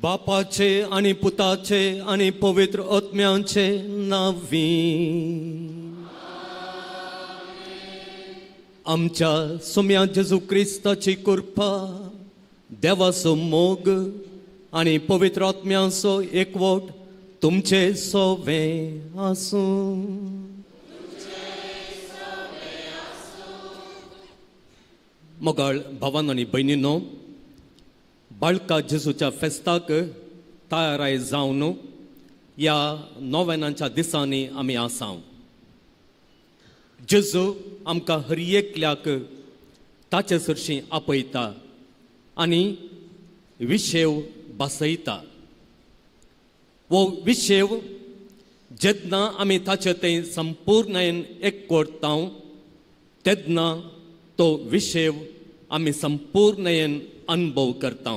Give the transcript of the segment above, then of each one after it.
बापाचे आनी पुताचे आनी पवित्र आत्म्याचे नांवी. आमच्या सोम्या जेजू क्रिस्ताची कृपा, देवाचो मोग आनी पवित्र आत्म्याचो एकवट तुमचे सोवे आसूं. मोगाळ भावान आनी भयणीनो, बाळका जेजूच्या फेस्ताक तयाराय जावन ह्या नोवेनांच्या दिसांनी आमी आसाव. जेजू आमकां हर एकल्याक ताचे सरशीं आपयता आनी विशेव बसयता. हो विशेव जेन्ना आमी ताचे थंय संपूर्णेन एकवटता तेन्ना तो विशेव आमी संपूर्णेन अनुभव करता.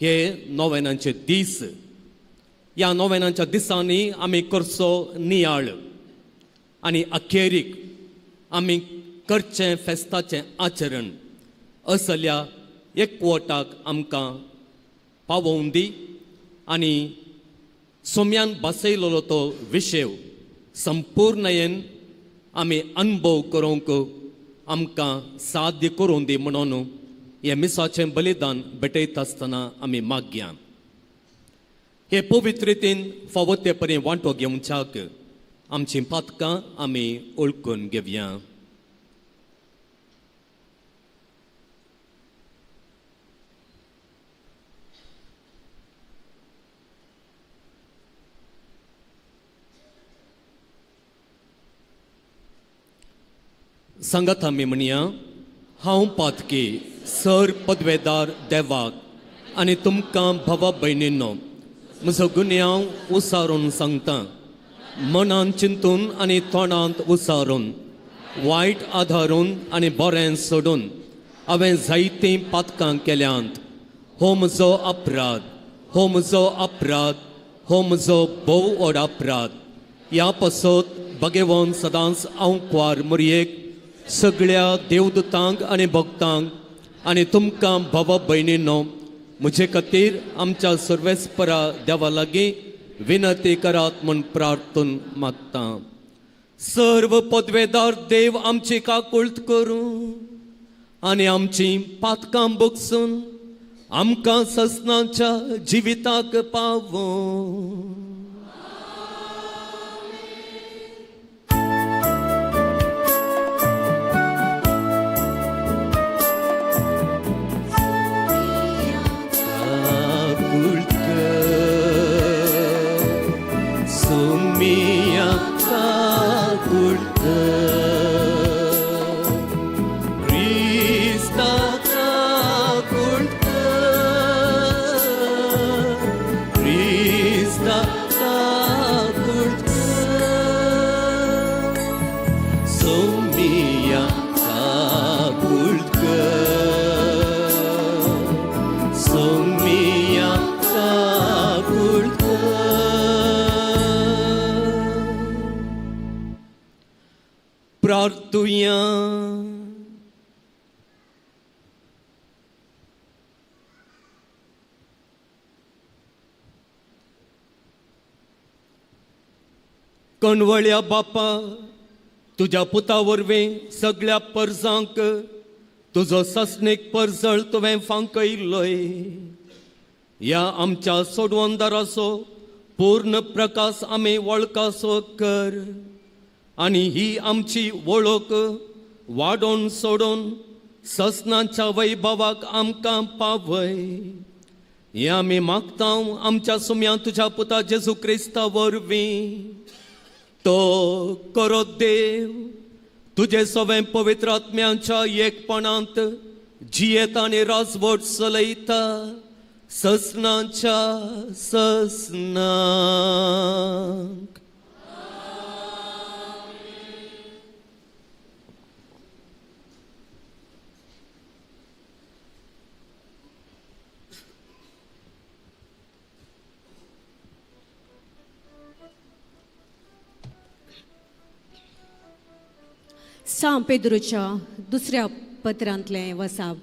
हे नोवेनांचे दीस, ह्या नोवेनांच्या दिसांनी आमी करचो नियाळ आनी अखेरीक आमी करचें फेस्ताचें आचरण असल्या एकवटाक आमकां पावोवन दी आनी सोम्यान बसयलेलो तो विशेव संपूर्णयेन आमी अनुभव करूंक आमकां साध्य करूं दी म्हणून हें मिसाचें बलिदान भेटयता आसतना आमी मागया. हे पवित्रेतीन फावो ते परी वांटो घेवच्याक आमचीं पातकां आमी ओळखून घेवया. सांगात आमी म्हणया, हांव पातकी सर पदवेदार देवाक आनी तुमकां भावा भयणींनो म्हजो गुन्यांव उसारून सांगता. मनान चिंतून आनी तोंडांत उसारून, वायट आधारून आनी बरें सोडून हांवें जायतीं पातकां केल्यांत. हो म्हजो अपराध, हो म्हजो अपराध, हो म्हजो भोव व्हड अपराध. ह्या पासत भगेवन सदांच हांव कुवार मुरयेक, सगळ्या देवदूतांक आनी भक्तांक आनी तुमकां भावा भयणींनो म्हजे खातीर आमच्या सर्वेस्परा देवा लागीं विनंती करात म्हूण प्रार्थून मागता. सर्व पदवेदार देव आमची काकुळट करूं आनी आमची पातकां बगसून आमकां ससनाच्या जिविताक पावूं. प्रार्थुया. कणवळ्या बापा, तुज्या पुता वरवीं सगळ्या परजांक तुजो ससनीक परजळ तुवें फांकयलोय. ह्या आमच्या सोडवणदाराचो पूर्ण प्रकाश आमी वळखाचो कर आनी ही आमची वळख वाडोवन सोडून ससनाच्या वैभवाक आमकां पावय. हें आमी मागता आमच्या सुम्या तुज्या पुता जेजू क्रिस्ता वरवीं. तो करो देव तुजे सवें पवित्र आत्म्यांच्या एकपणांत जियेत आनी राजवट चलयता ससनाच्या ससनाक. सां पेद्रूच्या दुसऱ्या पत्रांतलें वसाब.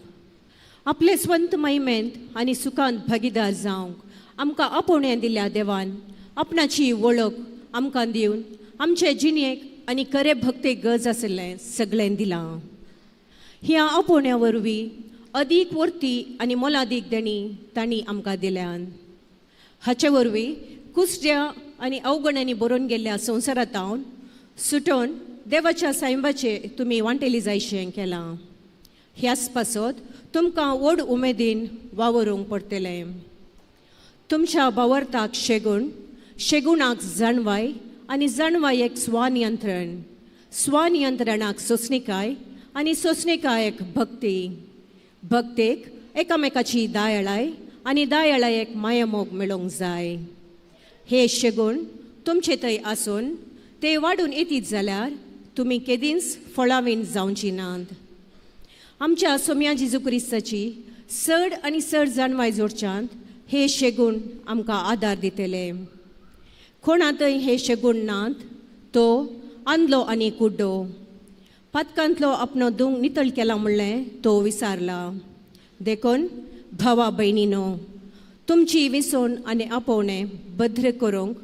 आपले स्वंत महिमेंत आनी सुखांत भागीदार जावंक आमकां आपोवणें दिल्या देवान आपणाची वळख आमकां दिवन आमचे जिणेक आनी खरे भक्तेक गरज आशिल्लें सगळें दिलां. ह्या आपोवण्या वरवीं अदीक वर्ती आनी मोलादीक देणी तांणी आमकां दिल्यान. हाचे वरवीं कुसड्या आनी अवगणांनी बरोवन गेल्ल्या संवसारांत सुटोवन देवाच्या सायंबाचे तुमी वांटेली जायशें केलां. ह्याच पासत तुमकां व्हड उमेदीन वावरूंक पडटलें. तुमच्या बावरताक शेगूण, शेगुणाक जाणवाय आनी जाणवायेक स्वनियंत्रण, स्वनियंत्रणाक सोंसणीकाय आनी सोंसणीकायेक भक्ती, भक्तेक एकामेकाची दयाळाय आनी दयाळायेक मायामोग मेळोवंक जाय. हे शेगूण तुमचे थंय आसून ते वाडून येतीत जाल्यार तुमी केदींच फळावीन जावची नात. आमच्या सोम्या जेजू क्रिस्ताची चड आनी चड जाणवाय जोडच्यांत हे शेगूण आमकां आदार दितले. कोणांतय हे शेगूण नात तो आंदलो आनी कुड्डो, पातकांतलो आपलो दुंग नितळ केला म्हणलें तो विसारला. देखून भावा भयणीनो, तुमची विसवण आनी आपोवणें भद्र करूंक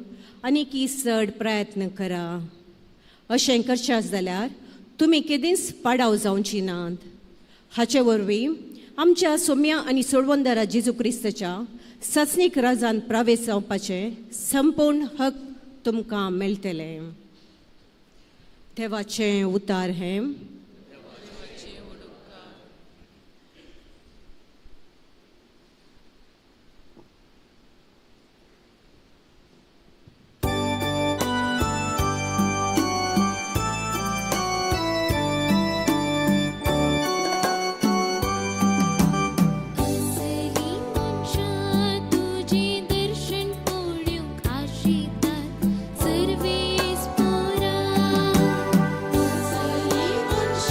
आनीकी चड प्रयत्न करा. अशें करशात जाल्यार तुमी केदींच पाडाव जावची नात. हाचे वरवीं आमच्या सोम्या आनी सोडवंदरा जेजू क्रिस्ताच्या सचनीक राजान प्रवेश जावपाचें संपूर्ण हक तुमकां मेळटलें. देवाचें उतार हें. असली मनशां तुजें दर्शन पळोवंक आशितात सर्वेस्पोरा. असली मनशां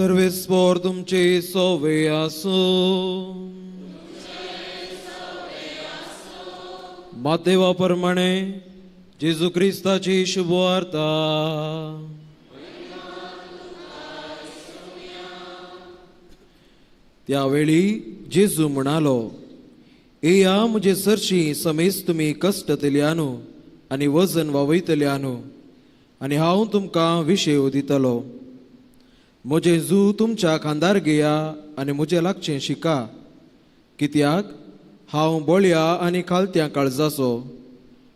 सर्वेस्पोर तुमचे सोवे आसूं. मातेवा प्रमाणे जेजू क्रिस्ताची शुभवार्ता. त्यावेळी जेजू म्हणालो, येया म्हजे सरशी समेज तुमी कश्टतल्यानू आनी वजन वावयतल्यानू, आनी हांव तुमकां विशेव दितलो. म्हजें जू तुमच्या खांदार घेया आनी म्हजें लागचें शिका, कित्याक हांव बळया आनी खालत्या काळजाचो,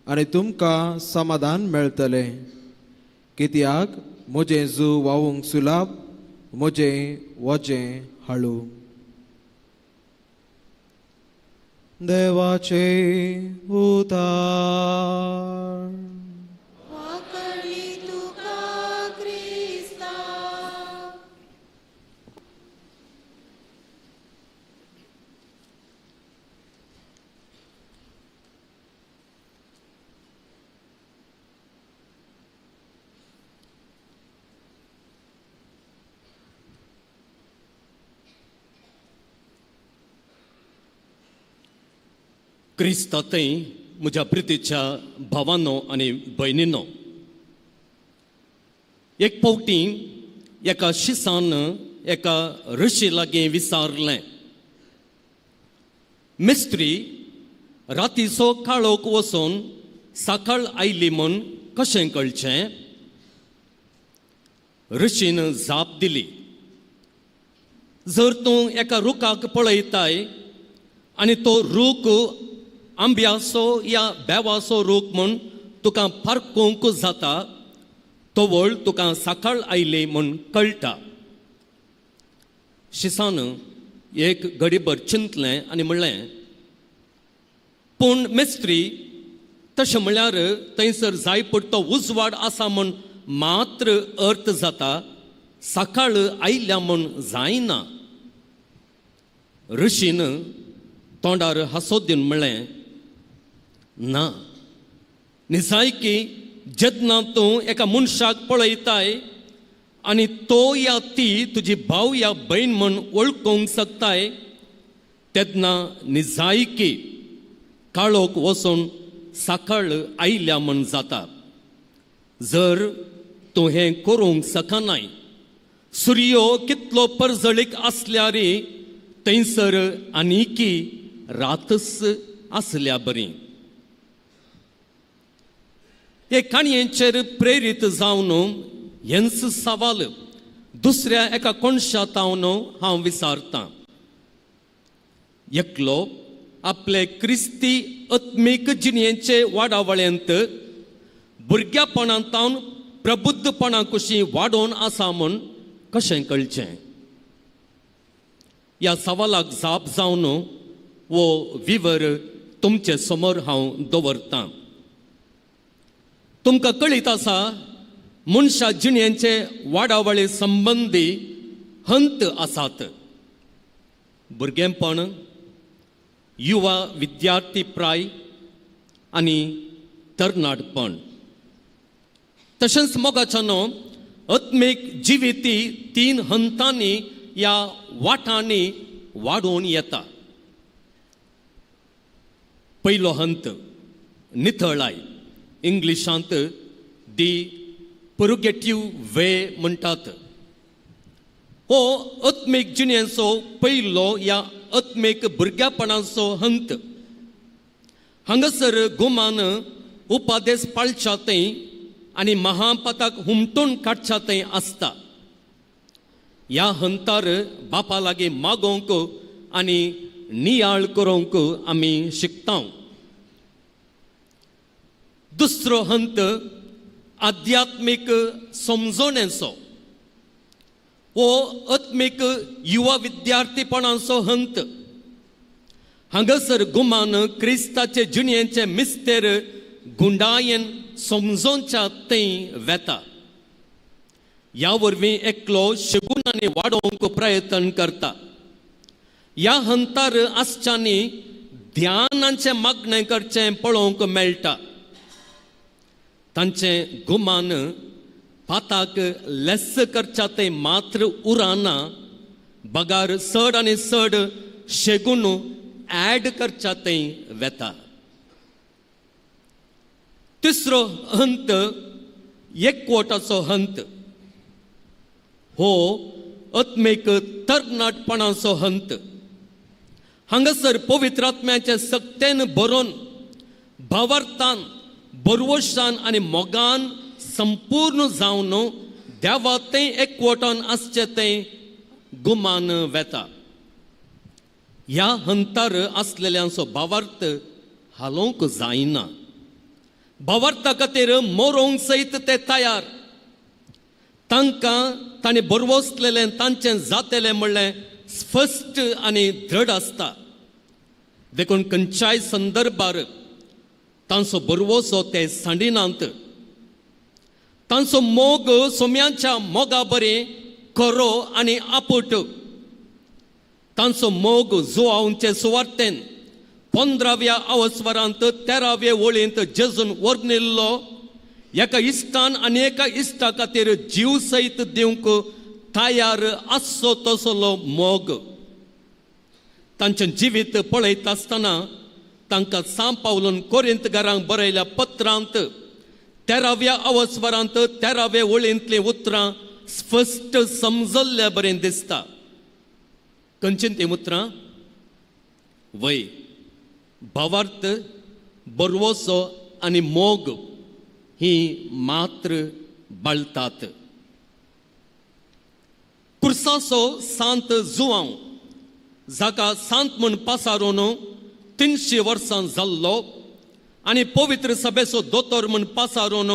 आनी तुमकां समाधान मेळटलें. कित्याक म्हजें जू वावूंक सुलाभ, म्हजें वजें हाळू. देवाचे उतार. क्रिस्तांतय म्हज्या प्रितीच्या भावानो आनी भयणीनो, एक फावटी एका शिसान एका ऋषी लागीं विचारलें, मिस्त्री रातीचो काळोख वचून सकाळ आयली म्हूण कशें कळचें? ऋषीन जाप दिली, जर तूं एका रुखाक पळयताय आनी तो रूख आंब्याचो या बेवाचो रूख म्हूण तुका पारखूंक जाता, तवळ तुका सकाळ आयली म्हूण कळटा. शिसान एक घडीभर चिंतलें आनी म्हणलें, पूण मिस्त्री तशें म्हणल्यार थंयसर जाय पडटो उजवाड आसा म्हूण मात्र अर्थ जाता, सकाळ आयल्या म्हूण जायना. ऋषीन तोंडार हांसो दिवन म्हणलें, ना, निजायकी जेन्ना तूं एका मनशाक पळयताय आनी तो या ती तुजी भाव या भयण म्हूण वळखूंक शकताय, तेन्ना निजायकी काळोख वचून सकाळ आयल्या म्हूण जाता. जर तूं हें करूंक शकनाय, सुर्यो कितलो परजळीक आसल्यार थंयसर आनीकी रातच आसल्या बरी. हे काणयेचेर प्रेरीत जावन हेंच सवाल दुसऱ्या एका कोणशा तावन हांव विचारतां. एकलो आपले क्रिस्ती आत्मीक जिणेचे वाडावळेंत भुरग्यापणांत तावन प्रबुद्धपणा कशी वाडोवन आसा म्हूण कशें कळचें? ह्या सवालाक जाप जावन वो विवर तुमचे समोर हांव दवरतां. तुमकां कळीत आसा, मनशा जिणेचे वाडावळे संबंदी हंत आसात. भुरगेंपण, युवा विद्यार्थी प्राय आनी तरणाटपण. तशेंच मोगाच्यानो आत्मीक जिविती तीन हंतांनी ह्या वाटांनी वाडोवन येता. पयलो हंत नितळाय, इंग्लिशांत दी पुरुगेटीव वे म्हणटात. हो आत्मीक जिणेचो पयलो ह्या आत्मीक भुरग्यापणाचो हंत. हांगासर गुमान उपादेस पाळच्या थंय आनी महापाताक हुमटून काडच्या थंय आसता. ह्या हंतार बापा लागीं मागोवंक आनी नियाळ करूंक आमी शिकता. दुसरो हंत आध्यात्मीक समजणेचो, हो आत्मीक युवा विद्यार्थीपणाचो हंत. हांगासर गुमान क्रिस्ताचे जिणेचे मिस्तेर गुंडायेन समजोवच्या थंय वेता. ह्या वरवीं एकलो शिकून आनी वाडोवंक प्रयत्न करता. ह्या हंतार आसच्यांनी ध्यानाचें मागणें करचें पळोवंक मेळटा. तांचें गुमान पाताक लेस करच्या तें मात्र उराना, बगार चड आनी चड शेगून ऍड करच्या तें वेता. तिसरो हंत एकवटाचो हंत. हो आत्मीक तरणाटपणाचो हंत. हांगासर पवित्र आत्म्याचे सक्तेन भरून भावार्थान, बरवशान आनी मोगान संपूर्ण जावन देवा तें एकवटान आसचें तें गुमान वेता. ह्या हंतार आसलेल्यांचो भावार्थ हालोवंक जायना. भावार्था खातीर मरोंक सयत ते तयार. तांकां तांणी बरवसलेलें तांचें जातेलें म्हणलें स्पश्ट आनी दृढ आसता. देखून खंयच्याय संदर्भार तांचो बरवसो ते सांडिनात. तांचो मोग सोम्यांच्या मोगा बरें खरो आनी आपूट. तांचो मोग जुवांवचे सुवार्तेन 15व्या अवस्वरांत 13व्या वळींत जेजून वर्णिल्लो एका इश्टान आनी एका इश्टा खातीर जीव सयत दिवंक तयार आसचो तसलो मोग. तांचें जिवीत पळयता आसतना तांकां सांव पावलून कोरिंतकारांक बरयल्या पत्रांत 13व्या अवस्वरांत 13व्या वळींतलीं उतरां स्पश्ट समजल्ल्या बरें दिसता. खंयची तीं उतरां? वय, भावार्थ, बरवसो आनी मोग ही मात्र बळतात. कुर्साचो सांत जुवांव जाका सांत म्हूण पासारून 300 वर्सां जाल्लो आनी पवित्र सभेचो दोतोर म्हूण पासारून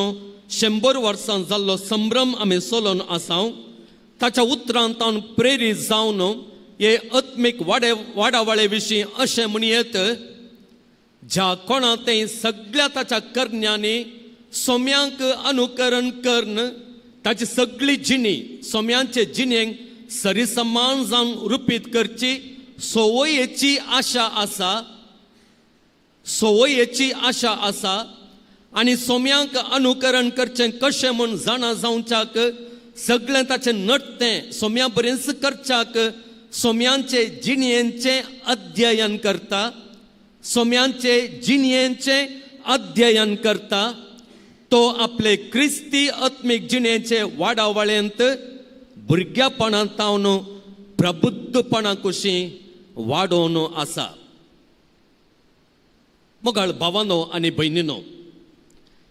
100 वर्सां जाल्लो संभ्रम आमी चलोवन आसाव. ताच्या उतरांत प्रेरीत जावन हे आत्मीक वाडावळे विशीं अशें म्हणयेत, ज्या कोणा तें सगळ्या ताच्या करण्यांनी सोम्यांक अनुकरण करून ताची सगळी जिणी सोम्यांचे जिणेक सरिसमान जावन रुपीत करची संवयेची आशा आसा, संवयेची आशा आसा. आनी सोम्यांक अनुकरण करचें कशें म्हूण जाणा जावच्याक सगळें ताचें नडतें सोम्या बरेंच करच्याक सोम्यांचे जिणयेचें अध्ययन करता, सोम्यांचे जिणयेचें अध्ययन करता. तो आपले क्रिस्ती आत्मीक जिणेचे वाडावळेंत भुरग्यापणांत प्रबुद्धपणा कुशी वाडोवन आसा. मोगाळ भावानो आनी भयणीनो,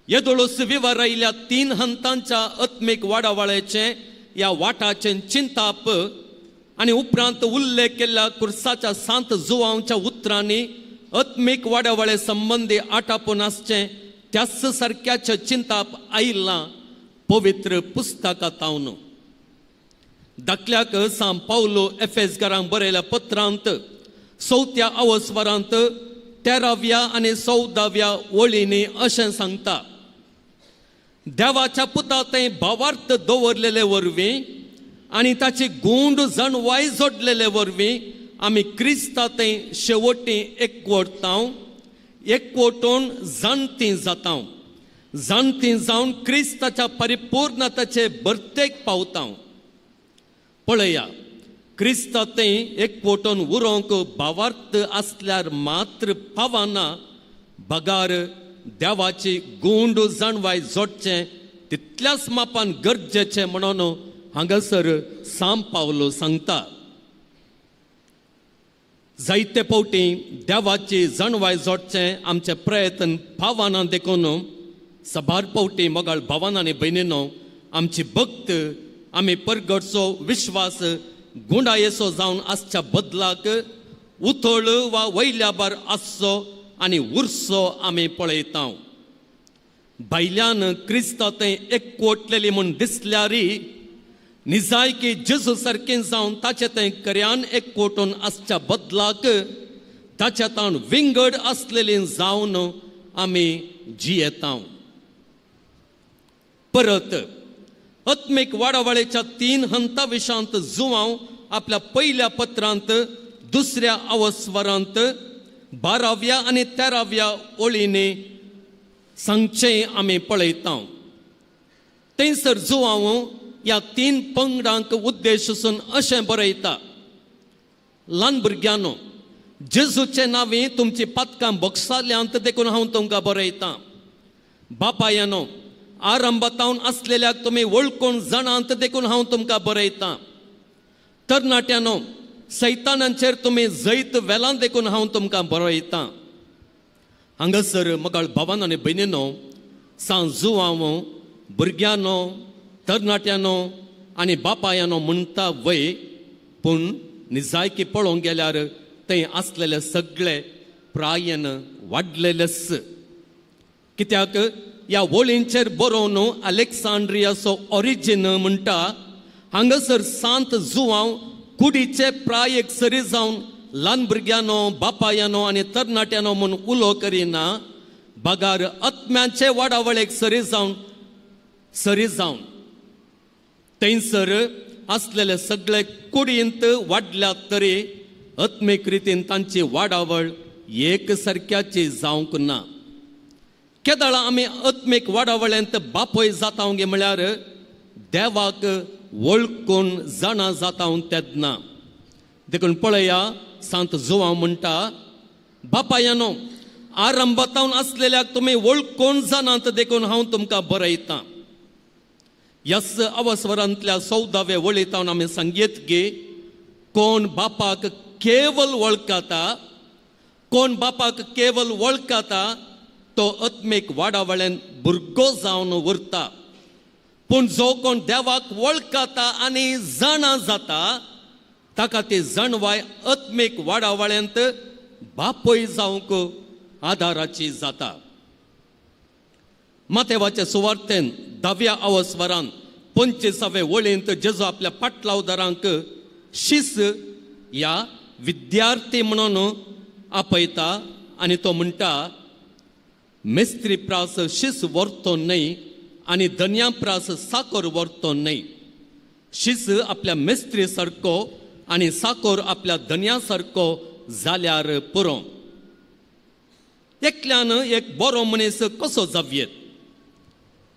येदोळोस विवर आयिल्ल्या 3 हंतांच्या आत्मीक वाडावळेचें ह्या वाटाचें चिंताप आनी उपरांत उल्लेख केल्ल्या कुर्साच्या सांत जुवांच्या उतरांनी आत्मीक वाडावळे संबंदी आटापून आसचें त्याच सारक्याचें चिंताप आयिल्लां पवित्र पुस्तकांत. धाकल्याक सांव पावलो एफेसकारांक बरयल्या पत्रांत 4थ्या अवस्वरांत 13व्या आनी 14व्या वळींनी अशें सांगता, देवाच्या पुता तें भावार्थ दवरलेले वरवीं आनी ताची गुंड जाणवाय जोडलेले वरवीं आमी क्रिस्ता तें शेवटी एकवटतांव, एकवटून जाणतीं जातांव, जाणतीं जावन क्रिस्ताच्या परिपूर्णताचे भरतेक पावतांव. पळया, क्रिस्ता तें एकवटून उरोंक भावार्थ आसल्यार मात्र पावना, बगार देवाची गुंड जाणवाय जोडचें तितल्याच मापान गरजेचें म्हणून हांगासर सांव पावलो सांगता. जायते फावटी देवाची जाणवाय जोडचें आमचे प्रयत्न पावना देखून सबार फावटी मोगाळ भावान आनी भयणीनो आमची भक्त आमी परगटचो विश्वास गुंडायेचो जावन आसच्या बदलाक उथळ वा वयल्या बार आसचो आनी उरचो आमी पळयता. भायल्यान क्रिस्ता थंय एकवटलेली म्हूण दिसल्यारय निजायकी जेजू सारकें जावन ताचे थंय कर्यान एकवटून आसच्या बदलाक ताच्या ताण विंगड आसलेली जावन आमी जियेता. परत आत्मीक वाडावळेच्या 3 हंता विशांत जुवांव आपल्या पयल्या पत्रांत 2ऱ्या अवस्वरांत 12व्या आनी 13व्या ओळींनी सांगचें आमी पळयता. थंयसर जुवांव ह्या तीन पंगडांक उद्देशून अशें बरयता, ल्हान भुरग्यांनो, जेजूचे नांवी तुमची पातकां बोगसाल्यांत देखून हांव तुमकां बरयतां. बापायानो, आरंभातावन आसलेल्याक तुमी वळखून जाणांत देखून हांव तुमकां बरयतां. तरणाट्यानो, सैतानांचेर तुमी जैत वेलां देखून हांव तुमकां बरयतां. हांगासर मगाळ भावान आनी भयणीनो, सांव जुवांव भुरग्यांनो, तरणाट्यांनो आनी बापायानो म्हणटा वय, पूण निजायकी पळोवंक गेल्यार थंय आसलेले सगळे प्रायन वाडलेलेच. कित्याक ह्या वळींचेर बरोवन अलेक्सांड्रियाचो ओरिजीन म्हणटा, हांगासर सांत जुवांव कुडीचे प्रायेक सरी जावन ल्हान भुरग्यांनो, बापायानो आनी तरणाट्यांनो म्हूण उलो करिना, बगार आत्म्याचे वाडावळेक सरी जावन थंयसर आसलेले सगळे कुडींत वाडल्यात तरी आत्मीक रितीन तांची वाडावळ एक सारक्याची जावंक ना. केदळा आमी आत्मीक वाडावळेंत बापय जाता गे म्हळ्यार देवाक वळखून जाणा जाता तेन्ना. देखून पळया सांत जुवांव म्हणटा, बापायानो, आरंभातावन आसलेल्याक तुमी वळखून जाणात देखून हांव तुमकां बरयतां. यस अवस्वरांतल्या 14व्या वळीतावन आमी सांगयत गे, कोण बापाक केवल वळखता, कोण बापाक केवल वळखता तो आत्मीक वाडावळ्यान भुरगो जावन उरता. पूण जो कोण देवाक वळखता आनी जाणा जाता ताका ती जाणवाय आत्मीक वाडावळ्यांत बापय जावंक आदाराची जाता. मातेवाचे सुवार्तेन 10व्या अवस्वरान 25व्या वळींत जेजू आपल्या पाटलावदारांक शीस ह्या विद्यार्थी म्हणून आपयता आनी तो म्हणटा, मेस्त्री प्रास शीस व्हरतो न्हय आनी धनया प्रास साकर व्हरतो न्हय. शीस आपल्या मेस्त्री सारको आनी साकर आपल्या धनया सारको जाल्यार पुरो. एकल्यान एक बरो मनीस कसो जावयेत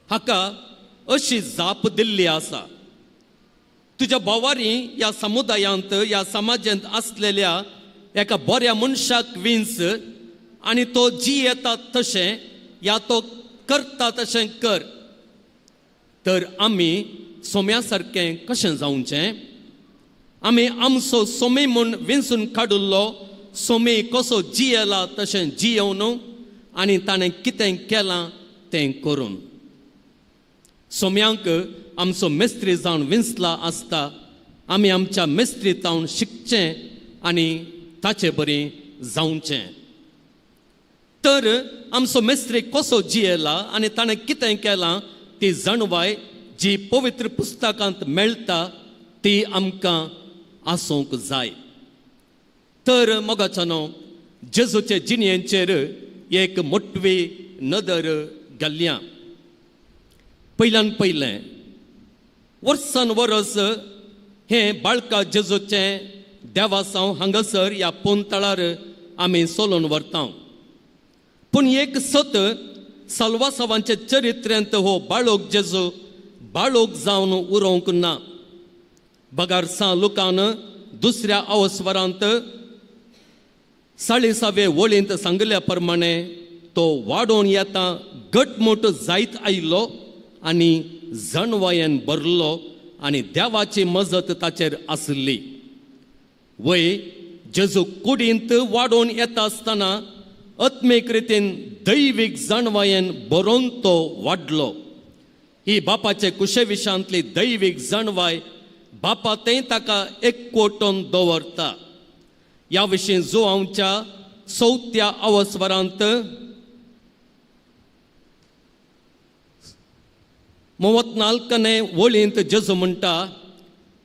हाका अशी जाप दिल्ली आसा, तुज्या भोवारी ह्या समुदायांत ह्या समाजांत आसलेल्या एका बऱ्या मनशाक विंच आनी तो जी येता तशें या तो करता तशें कर. तर आमी सोम्या सारकें कशें जावचें? आमी आमचो सोमी म्हूण विंचून काडिल्लो सोमी कसो जियेला तशें जियेवन आनी ताणें कितें केलां तें करून. सोम्यांक आमचो मेस्त्री जावन विंचला आसता, आमी आमच्या मेस्त्री जावन शिकचें आनी ताचे बरी जावचें. तर आमचो मेस्त्री कसो जियेला आनी ताणें कितें केलां ती जाणवाय जी पवित्र पुस्तकांत मेळटा ती आमकां आसूंक जाय. तर मोगाच्यानो, जेजूचे जिणेचेर एक मोटवी नदर घालया. पयल्यान पयलें वर्सान वर्स हें बाळका जेजूचें देवासांव हांगासर ह्या पोनतळार आमी सोलून व्हरता. पूण एक सत साल्वासावांचे चरित्रेंत हो बाळोक जेजू बाळोक जावन उरोवंक ना. बगार सां लुकान दुसऱ्या अवस्वरांत 40व्या वळींत सांगल्या प्रमाणे तो वाडोवन येता घटमूट जायत आयलो आनी जाणवायेन भरलो आनी देवाची मजत ताचेर आसली. वय जेजू कुडींत वाडोवन येता आसतना आत्मीक रितीन दैवीक जाणवायेन भरोवन तो वाडलो. ही बापाचे कुशेविशांतली दैवीक जाणवाय बापा तें ताका एकवटून दवरता. ह्या विशीं जुवांवच्या 4थ्या अवस्वरांत 34 वळींत जेजू म्हणटा,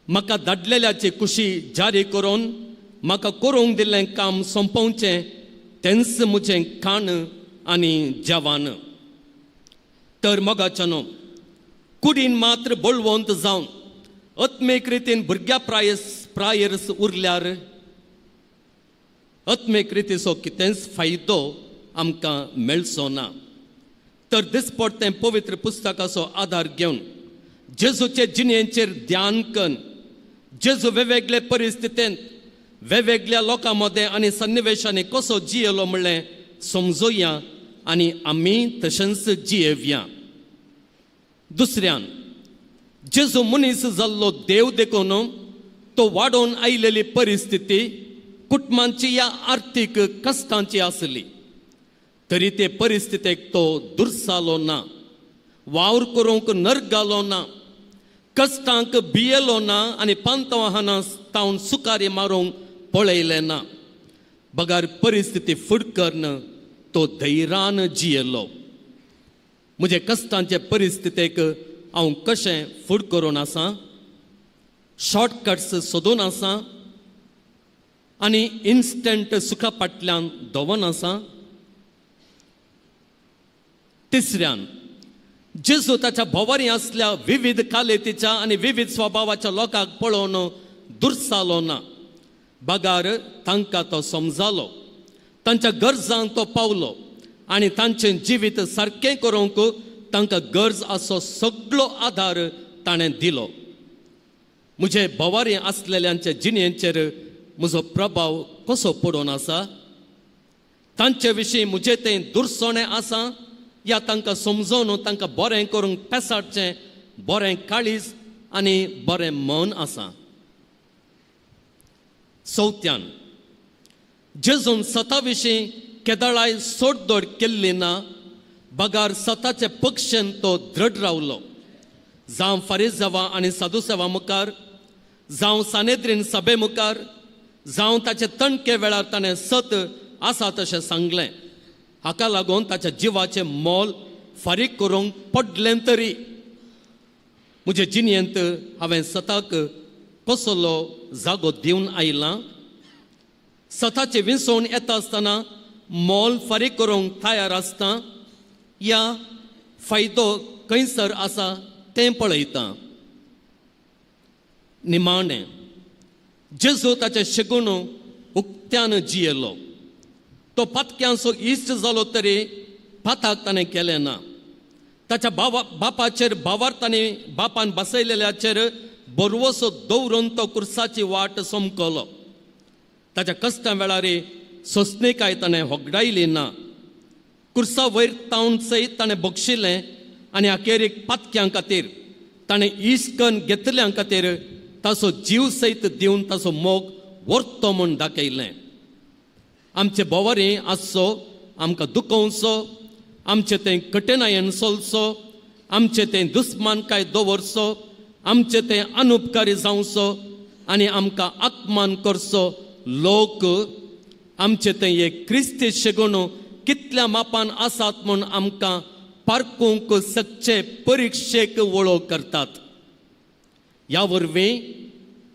म्हाका धाडलेल्याची कुशी जारी करून म्हाका करूंक दिल्लें काम सोंपोवचें तेंच म्हजें खाण आनी जेवण. तर मोगाच्यानो, कुडीन मात्र बळवंत जावन आत्मीक रितीन भुरग्या प्रायर्स उरल्यार आत्मीक रितीचो कितेंच फायदो आमकां मेळचो ना. तर दिसपडटें पवित्र पुस्तकाचो आदार घेवन जेजूचे जिणेचेर ध्यान कन जेजू वेगवेगळे परिस्थितींत वेगवेगळ्या लोकां मदें आनी सन्निवेशांनी कसो जियेलो म्हणलें समजुया आनी आमी तशेंच जियेवया. दुसऱ्यान जेजू मनीस जाल्लो देव देखून तो वाडोवन आयलेली परिस्थिती कुटुंबांची या आर्थीक कश्टांची आसली तरी ते परिस्थितीक तो दुर्सालो ना, वावर करूंक नर्गालो ना, कश्टांक भियेलो ना आनी पांतवाहनां तावन सुकारी मारूंक पळयलें ना, बगर परिस्थिती फुडकर्न तो धैर्यान जियेलो. म्हजे कश्टांचे परिस्थितीक हांव कशें फुड करून आसा, शॉर्टकट्स सोदून आसा आनी इन्स्टंट सुखा फाटल्यान दवन आसा. तिसऱ्यान जेजू ताच्या भोंवारी आसल्या विविध कालेतीच्या आनी विविध स्वभावाच्या लोकांक पळोवन दुर्सालो ना, बगार तांकां तो समजालो, तांच्या गरजांक तो पावलो आनी तांचें जिवीत सारकें करूंक तांकां गरज आसो सगळो आदार ताणें दिलो. म्हजे भोंवारी आसलेल्यांच्या जिणेचेर म्हजो प्रभाव कसो पडून आसा, तांचे विशीं म्हजें तें दुरसोणें आसा या तांकां समजोवन तांकां बरें करूंक पेसाडचें बरें काळीज आनी बरें मन आसा. चवथ्यान जेजून सता विशीं केदळाय सोडदोड केल्ली ना, बगार सताचे पक्षेन तो दृढ रावलो. जावं फारीजावा आनी सादुसेवा मुखार, जावं सानेद्रीन सभे मुखार, जावं ताचे तणके वेळार ताणें सत आसा तशें सांगलें. हाका लागून ताच्या जिवाचें मोल फारीक करूंक पडलें तरी म्हजे जिणेंत हांवें सताक कसलो जागो दिवन आयला. सताचें विसवण येता आसतना मोल फारीक करूंक तयार आसता या फायदो खंयसर आसा तें पळयता. निमाणें जेजू ताचें शिकून उक्त्यान जियेलो. तो पातक्यांचो इश्ट जालो तरी पाताक ताणें केलें ना. ताच्या बापाचेर भावार ताणें बापान बसयलेल्याचेर बरवसो दवरून तो कुर्साची वाट समकलो. ताच्या कश्टां वेळार सोंसणीकाय ताणें होगडायली ना. कुर्सा वयर तावन सयत ताणें बक्षिलें आनी अखेरीक पातक्यां खातीर ताणें इश्कन घेतल्या खातीर ताचो जीव सयत दिवन ताचो मोग व्हरतो म्हूण दाखयलें. आमचे भोंवारी आसचो, आमकां दुखोवचो, आमचे तें कठिणायेन सोलचो, आमचे तें दुस्मानकाय दवरचो, आमचे तें अनुपकारी जावचो आनी आमकां अपमान करचो लोक आमचे तें एक क्रिस्ती शेगून कितल्या मापान आसात म्हूण आमकां पारकूंक सकचे परिक्षेक वळख करतात. ह्या वरवीं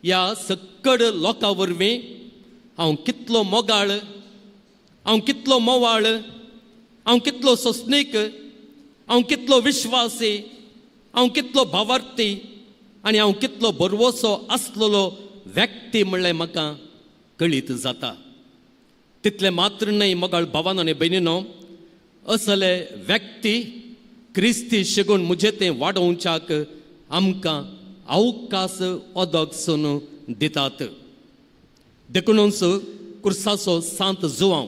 ह्या सक्कड लोकां वरवीं हांव कितलो मोगाळ, हांव कितलो मोवाळ, हांव कितलो सोंसणीक, हांव कितलो विश्वासी, हांव कितलो भावार्थी आनी हांव कितलो बरवसो आसलेलो व्यक्ती म्हणलें म्हाका कळीत जाता. तितलें मात्र न्हय मोगाळ भावान आनी भयणीनो, असले व्यक्ती क्रिस्ती शेगून म्हजें तें वाडोवच्याक आमकां अवकाश ओदक दितात. देखूनच कुर्साचो सांत जुवांव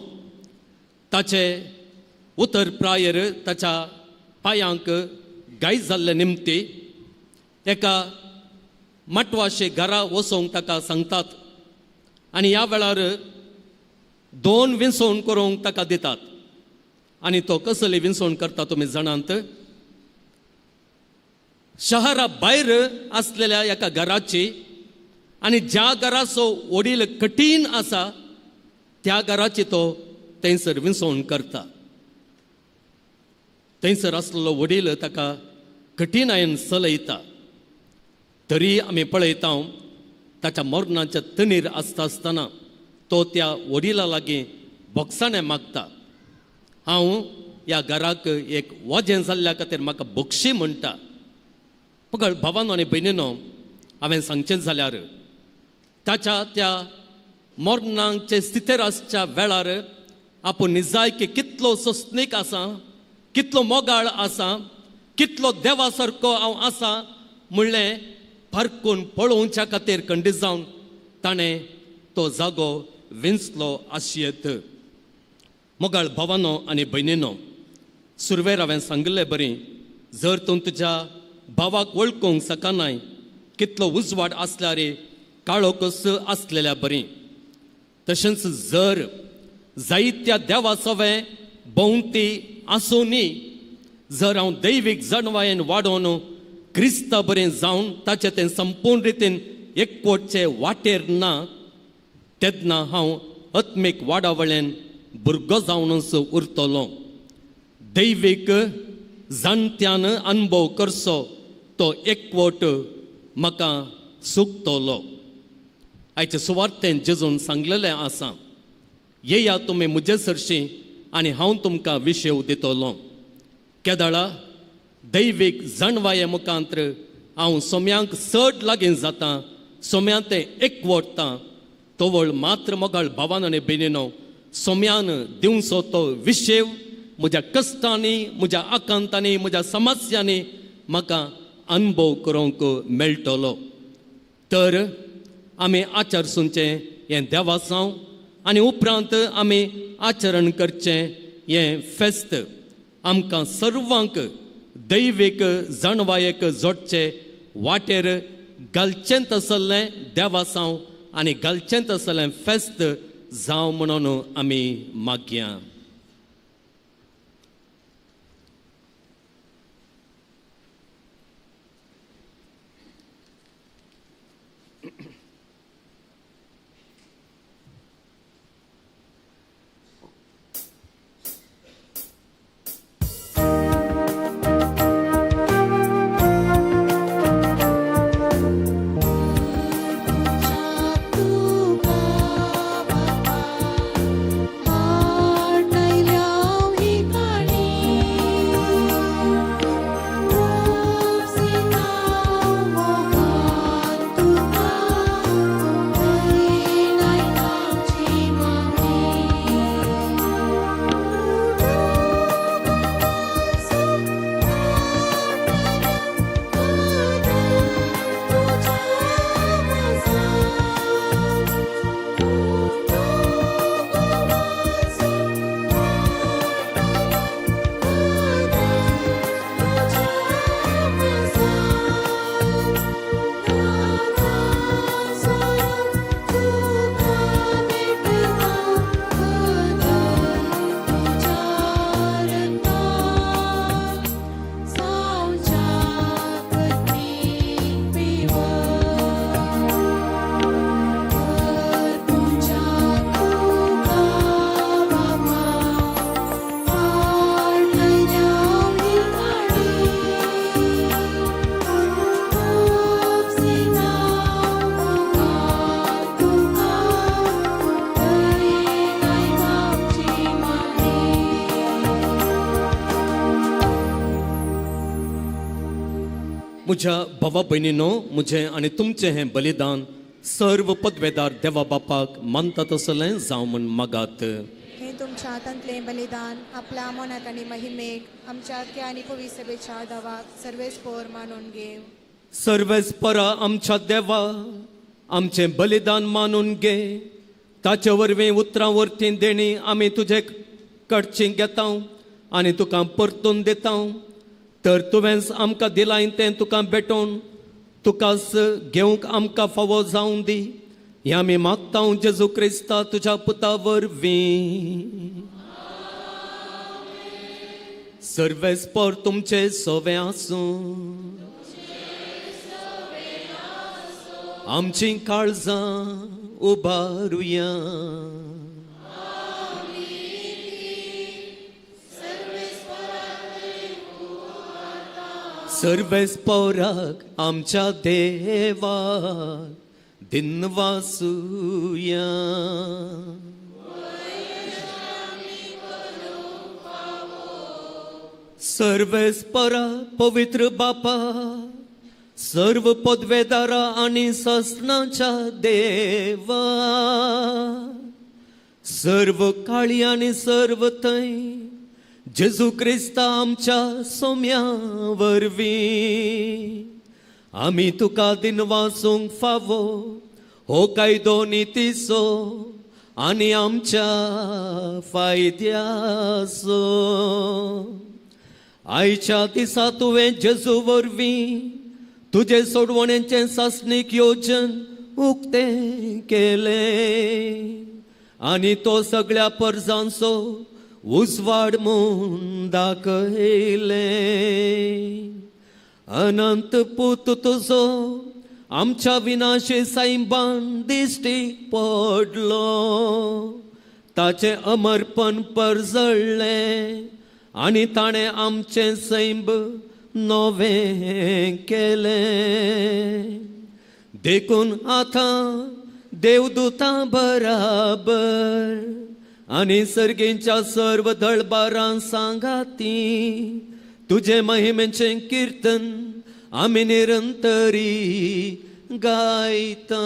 ताचे उतर प्रायर ताच्या पांयांक गाय जाल्ले निमती एका माटवाशे घरा वचोंक ताका सांगतात आनी ह्या वेळार दोन विंसवण करूंक ताका दितात आनी तो कसली विंसवण करता तुमी जाणांत. शहरा भायर आसलेल्या एका घराची आनी ज्या घराचो वडील कठीण आसा त्या घराची तो थंयसर विंसवण करता. थंयसर आसलेलो वडील ताका कठीणायेन चलयता. तरी आमी पळयता ताच्या मरणाच्या तणीर आसता आसतना तो त्या वडिला लागीं बोगसाणें मागता, हांव ह्या घराक एक वजें जाल्ल्या खातीर म्हाका बक्षी म्हणटा. पकड भावानो आनी भयणीनो, हांवें सांगचें जाल्यार ताच्या त्या मरणाचे स्थितीर आसच्या वेळार आपूण निजायकी कितलो सोंसणीक आसा, कितलो मोगाळ आसा, कितलो देवा सारको हांव आसा म्हणलें पारकून पळोवच्या खातीर खंडीत जावन ताणें तो जागो विंचलो आशियेत. मोगाळ भावानो आनी भयणीनो, सुरवेर हांवें सांगिल्ले बरी जर तूं तुज्या भावाक वळखूंक शकनाय कितलो उजवाड आसल्यार काळो कस आसलेल्या बरी, तशेंच जर जायत्या देवा सवें भोंवती आसूनी जर हांव दैवीक जणवायेन वाडोवन क्रिस्ता बरें जावन ताचें तें संपूर्ण रितीन एकवटचे वाटेर ना तेन्ना हांव आत्मीक वाडावळेन भुरगो जावनच उरतलो. दैवीक जाणत्यान अनुभव करचो तो एकवट म्हाका सुकतलो. आयचे सुवार्तेन जेजून सांगलेलें आसा, येया तुमी म्हजे सरशीं आनी हांव तुमकां विशेव दितलो. केदळा दैवीक जाणवाये मुखांत्र हांव सोम्यांक चड लागीं जाता, सोम्यां तें एकवटता. तवळ मात्र मोगाळ भावान आनी भयणीनो, सोम्यान दिवचो तो विशेव म्हज्या कश्टांनी, म्हज्या आकांतांनी, म्हज्या समस्यांनी म्हाका अनुभव करूंक मेळटलो. तर आमी आचरसूंचें हें देवासांव आनी उपरांत आमी आचरण करचें हें फेस्त आमकां सर्वांक दैवीक जाणवायेक जोडचे वाटेर घालचें तसलें देवासांव आनी घालचें तसलें फेस्त जावं म्हणून आमी मागया. म्हज्या भावा भयणीनो, म्हजें आनी तुमचें हें बलिदान सर्व पदवेदार देवा बापाक मानता तसलें जावं म्हूण मागात. हें तुमच्या हातांतलें बलिदान आपल्या मनात आनी महिमेक आमच्या आख्या आनी पवित्र सभेच्या दावाक सर्वेस पोर मानून घेव. सर्वेस परा आमच्या देवा आमचें बलिदान मानून घे, ताचे वरवीं उतरां वरतीं देणी आमी तुजे कडची घेता आनी तुका परतून दिता. तर तुवेंच आमकां दिलां तें तुका भेटोवन तुकाच घेवंक आमकां फावो जावं दी. हें आमी मागता जेजू क्रिस्ता तुज्या पुता वरवीं. सर्वेस पर तुमचे सवे आसूं, आमचीं काळजां उबारुया. सर्वेस पोराक आमच्या देवाक दिनवासुया. सर्वेस परा पवित्र बापा, सर्व पदवेदारा आनी ससनाच्या देवा, सर्व काळी आनी सर्व थंय जेजू क्रिस्ता आमच्या सोम्या वरवीं आमी तुका दिनवासूंक फावो हो कायदो नितीचो आनी आमच्या फायद्याचो. आयच्या दिसा तुवें जेजू वरवीं तुजे सोडवणेचें सासणीक योजन उक्तें केलें आनी तो सगळ्या परजांचो उजवाड म्हूण दाखयलें. अनंत पूत तुजो आमच्या विनाशे साईबान दिश्टी पडलो, ताचें अमरपण परजळ्ळें आनी ताणें आमचें सैंब नवें केलें. देखून आतां देवदूतां बराबर आनी सर्गेच्या सर्व दळबारां सांगाती तुजे महिमेचें किर्तन आमी निरंतरी गायता.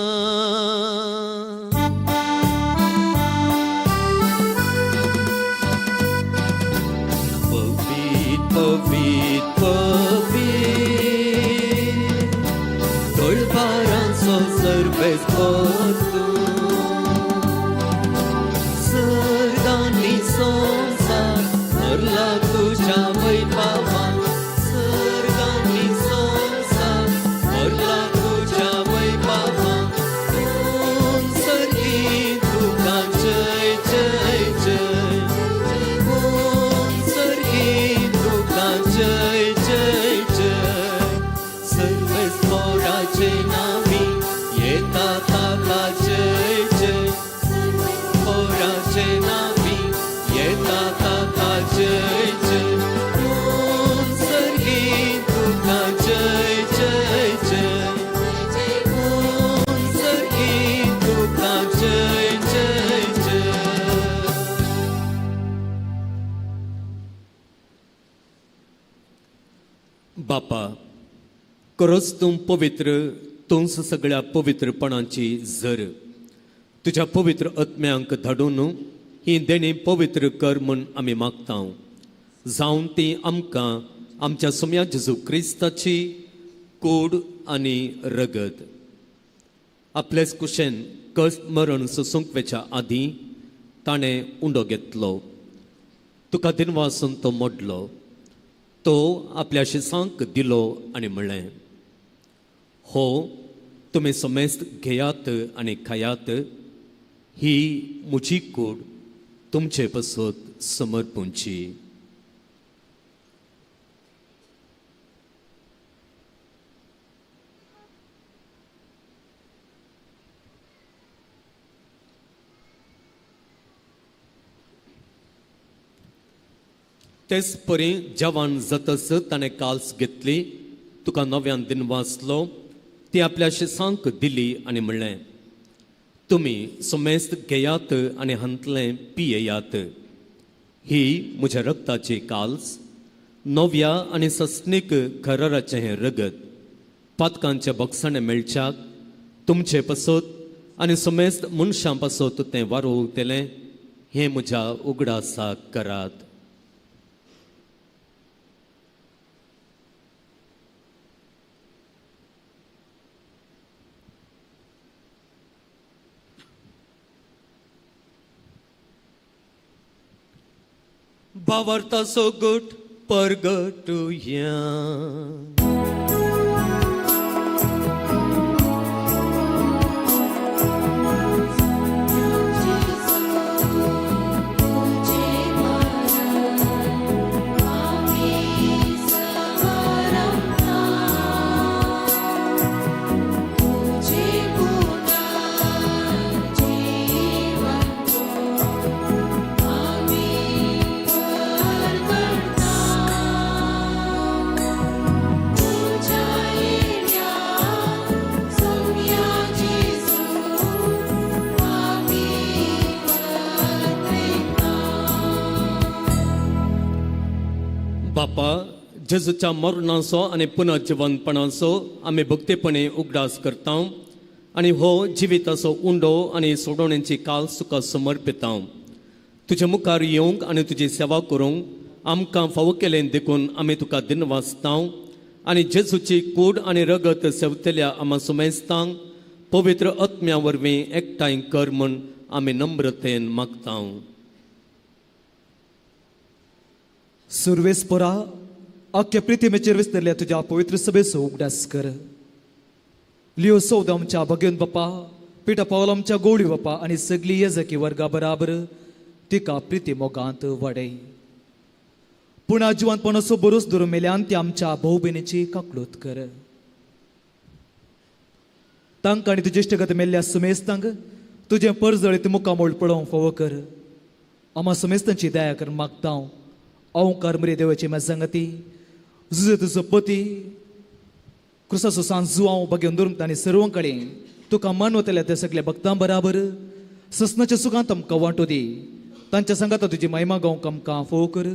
पवीत पवीत पवीत दळबारांचो सर्वेस्पर तूं, सर्गांनी संवसार भरला तुज्या वैभवान, सर्गांनी संवसार भरला तुज्या वैभवान. कोण सर्गी तुका जय जय जय, कोण सर्गी तुका जय जय जय. सर्वेस्पराचे नावी येता ताका जय जय, पोराचे नावी येता ताका जय जय. कोण सर्गी तुका जय जय जय, कोण सर्गी तुका जय जय जय. बापा, खरोच तूं पवित्र, तूंच सगळ्या पवित्रपणाची झर. तुज्या पवित्र आत्म्यांक धाडून ही देणी पवित्र कर म्हूण आमी मागता, जावन ती आमकां आमच्या सोम्या जेजू क्रिस्ताची कूड आनी रगत आपलेच कुशेन कश्ट मरण सोसूंक वेच्या आदीं ताणें उंडो घेतलो, तुका दिनवासून तो मोडलो, तो आपल्या शिसांक दिलो आनी म्हणलें, हो तुमी समेस्त घेयात आनी खायात, ही म्हजी कूड तुमचे पसत समर्पूंची. तेच परी जवान जातच ताणें काल्स घेतली, तुका नव्यान दिनवासलो, ती आपल्या शिसांक दिली आनी म्हणलें, तुमी समेस्त घेयात आनी हांतलें पियेयात, ही म्हज्या रक्ताची काल्स, नव्या आनी सस्नीक कराराचें हें रगत, पातकांच्या बक्षाणें मेळच्याक तुमचे पासत आनी समेस्त मनशां पासत तें वारोवतलें, हें म्हज्या उगडासाक करात. भावार्थाचो गट परगटुया. बापा, जेजूच्या मरणाचो आनी पुनर्जिवनपणाचो आमी भक्तीपणे उगडास करता आनी हो जिविताचो उंडो आनी सोडवणेची काल तुका समर्पिता. तुज्या मुखार येवंक आनी तुजी सेवा करूंक आमकां फावो केलें देखून आमी तुका दिनवासता आनी जेजूची कूड आनी रगत सेवतल्या आमा सुमेस्तांक पवित्र आत्म्या वरवीं एकठांय कर म्हूण आमी नम्रतेन मागता. सुर्वेसपोरा अख्ख्या प्रितिमेचेर विसरल्या तुज्या पवित्र सभेचो उगडास कर. लियो सौद आमच्या भगेवन बापा, पिटा पावल आमच्या गोळी बापा आनी सगळी येजकी वर्गा बराबर तिका प्रिती मोगांत वाडय. पूण जिवंतपणाचो बरोच धरून मेल्यान ती आमच्या भाव भयणीची काकळूत कर. तांकां आनी तुजे इश्टगत मेल्ल्या सुमेस्तांक तुजें परजळीत मुखामोळ पळोवंक फावो कर. आमा सुमेस्तांची दया कर मागता. अवकार मरे देवाची म्हज्या संगती जुजे तुजो पती क्रुसाचो सान जुवांव बगेवन धरून आनी सर्व कडेन तुका मानवतल्या त्या सगल्या भक्तां बराबर ससनाच्या सुखांत आमकां वांटो दी. तांच्या सांगाता तुजी महिमा गावंक आमकां फोव कर.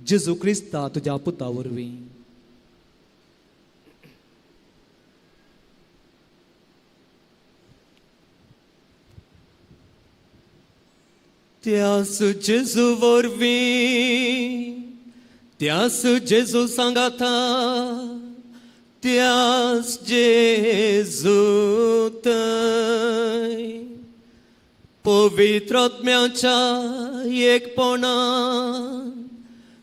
जेजू क्रिस्ता तुज्या पुता वरवीं. त्यास जेजू वरवीं, त्यास जेजू सांगाता, त्यास जेजू थंय पवित्र आत्म्याच्या एकपणान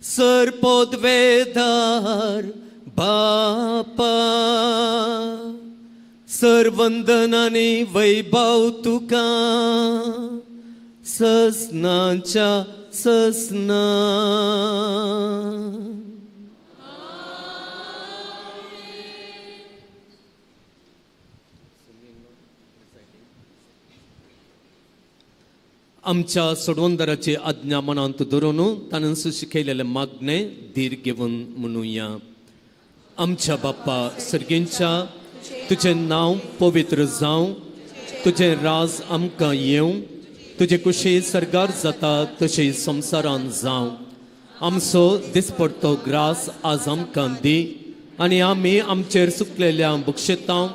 सर पदवेदार बापा सर वंदन आनी वैभव तुका ससनाच्या ससना. आमच्या सोडवंदराची आज्ञा मनांत धरून ताणें शिकयलेलें मागणें धीर घेवन म्हणुया. आमच्या बाप्पा सर्गींच्या, तुजें नांव पवित्र जावं, तुजें राज आमकां येवं, तुजे कुशी सर्गार जाता तशी संवसारान जावं. आमचो दिसपडतो ग्रास आज आमकां दी आनी आमी आमचेर सुकलेल्या बक्षेतां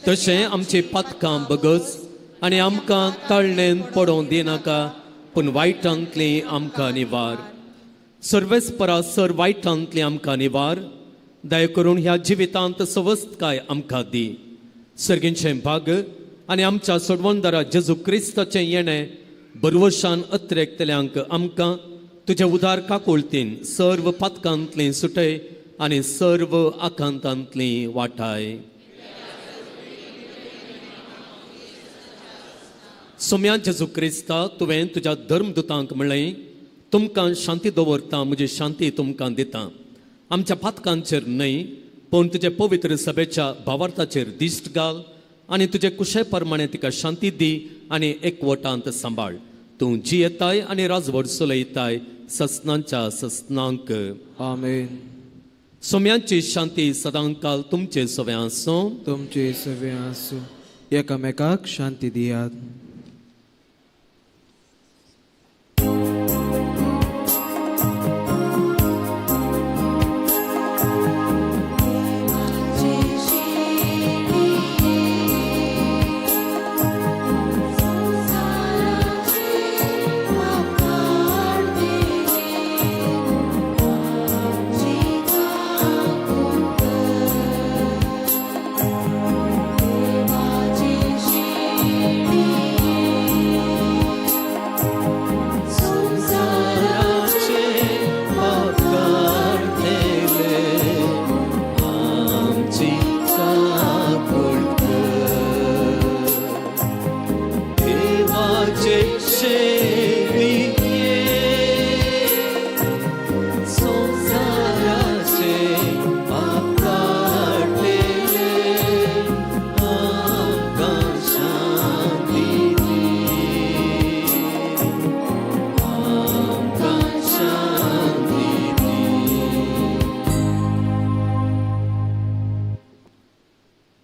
तशें आमची पातकां बगस आनी आमकां तळणेन पडोवंक दिनाका, पूण वायटांतली आमकां निवार. सर्वेस्परा सर वायटांतली आमकां निवार. दया करून ह्या जिवितांत सवस्तकाय आमकां दी. सर्गींचें भाग आनी आमच्या सोडवणदारा जेजू क्रिस्ताचें येणें बरवशान अत्रेकतल्यांक आमकां तुजे उदार काकुळतीन सर्व पातकांतली सुटय आनी सर्व आकांतांतली वाटाय. सोम्या जेजू क्रिस्ता, तुवें तुज्या धर्मदुतांक म्हणलें, तुमकां शांती दवरता, म्हजी शांती तुमकां दिता. आमच्या पातकांचेर न्हय पूण तुजे पवित्र सभेच्या भावार्थाचेर दिश्ट घाल आनी तुजे कुशे प्रमाणे तिका शांती दी आनी एकवटांत सांबाळ. तूं जियेताय आनी राजवट चलयताय ससनांच्या ससनांक. आमेन. सोम्यांची शांती सदांकाल तुमचे सवे आसूं. तुमचे सवे आसूं. एकामेकाक शांती दियात.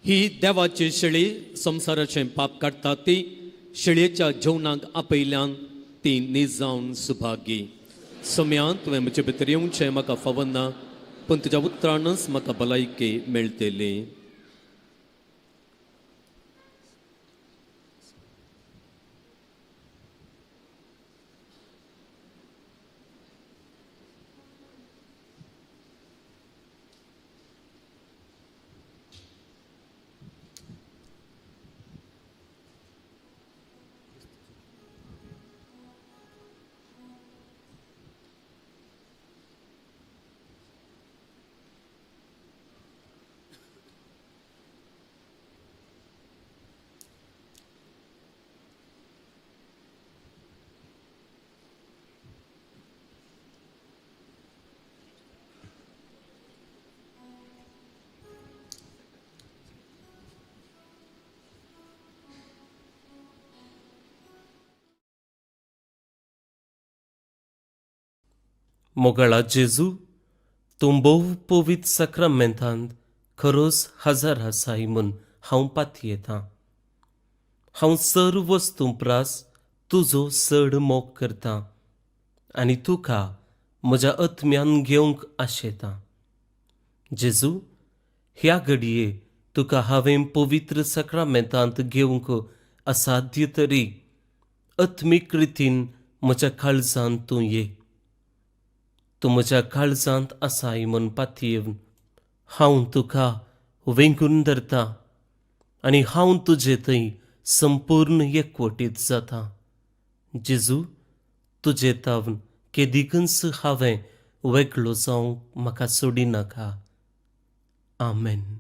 ही देवाची शेळी संवसाराचें पाप काडटा ती शेळयेच्या जेवणाक आपयल्यान ती निजावन सुभागी. सम्यान तुवें म्हजे भितर येवचें म्हाका फावना, पूण तुज्या उतरानच म्हाका भलायकी मेळटली. मोगाळा जेजू, तूं भोव पवित्र साक्रामेंतांत खरोच हजर आसाय म्हूण हांव पातयेतां. हांव सर्व वस्तूं प्रास तुजो चड मोग करतां आनी तुका म्हज्या आत्म्यान घेवंक आशेतां. जेजू, ह्या घडये तुका हांवें पवित्र साक्रामेंतांत घेवंक असाध्य तरी आत्मीक रितीन म्हज्या काळजांत तूं ये. तूं म्हज्या काळजांत आसाय म्हूण पातयेवन हांव तुका वेंगून धरतां आनी हांव तुजे थंय संपूर्ण एकवटीत जाता. जेजू, तुजे तावन केदिकूच हांवें वेगळो जावंक म्हाका सोडिनाका. आमेन.